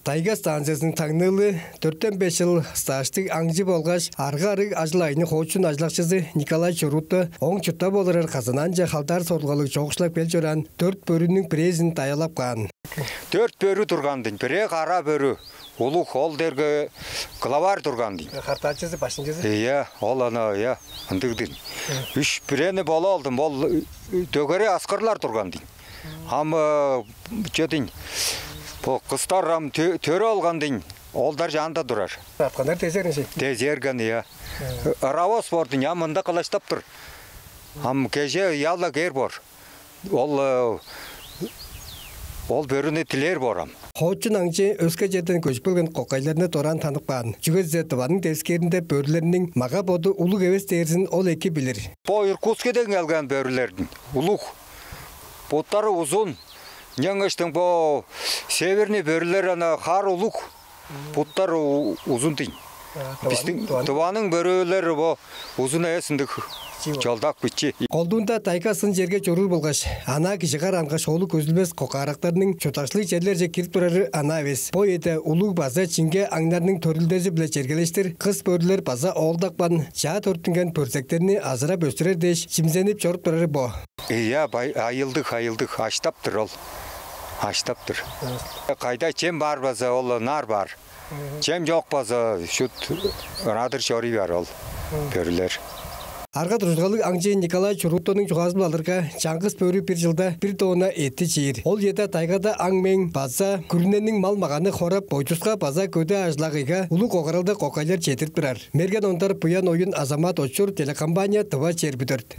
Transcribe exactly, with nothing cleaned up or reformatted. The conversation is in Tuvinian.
Тайга станциязының таңныылы дөртен беш чыл стажтыг аңчы болгаш арга-арыг ажыл-айының хоочун ажылакчызы Николай Чурутта ооң чурттап олурар Казананче халдаар сорулгалыг чоокшулап кел чораан дөрт бөрүнүң бирээзин даяалап каан. Дөрт бөрү турган дийин, бирээ кара бөрү, улуг, ол дээрге главарь турган дийин. Хартаачызы, баштыңчызы? Ийе, ол ана, ийе, ындыг дийин. Үш бирээни болу алдым, ол дөгере аскырлар турган дийин. Ам, э, че дийин, бо кыстар ам тө-, төрү алган дийин, олдар чаанда турар. Атканнар дезерин ши? Дезерген, ийе. Равос бор дийин, ам мында кылаштап тур. Ам кеже ыяла кээр боор. Ол, э, ол бөрүнү дилээр боор ам. Хоочун аңчы өске черден көжүп келген кокайларны дораан танып каан. Чүге дизе Тываның девискээринде бөрүлерниң мага-боду улуг эвес дээрзин ол эки билир. Бо Иркутскеден келген бөрүлердиң улуг, буттары узун. Ынчангаштың бо северный бөрүлер ана хар улуг, буттар у-, узун дийин. Бистиң Тываның бөрүлери бо узун эвес, ындыг чолдак бичи. Колдуунда тайга сын черге чоруур болгаш, анаа кижи караангаш, оолу көзүлбес кокаарактарның чурттакчылыг черлерже кирип турары анаа эвес. Бо үеде улуг база чиңге аңнарның төрүлдези-биле чергелештир кыс бөрүлер база оолдапкан, чаа төрүттүнген бөрзектерни азырап өстүрер дээш чимзенип чоруп турары бо. Ийе, бай-, айылдыг, айылдыг, аштап-тыр ол. Аштап-тыр. Кайда чем бар база, ол ынаар бар. Чем чок база, шут ынадыр чоруй бар ол бөрүлер. Арга-дуржулгалыг аңчы Николай Чуруттоның чугаазы-биле алырга, чаңгыс бөрү бир чылда бир тонна эътти чиир. Ол үеде тайгада аң-мең база күрүнениң мал-маганы хорап, бойдуска база көдээ ажыл-агыйга улуг огаралда кокайлар чедирип турар. Мерген Ондар, Буян Оюн, Азамат Очур, телекомпания «Тыва чээрби дөрт».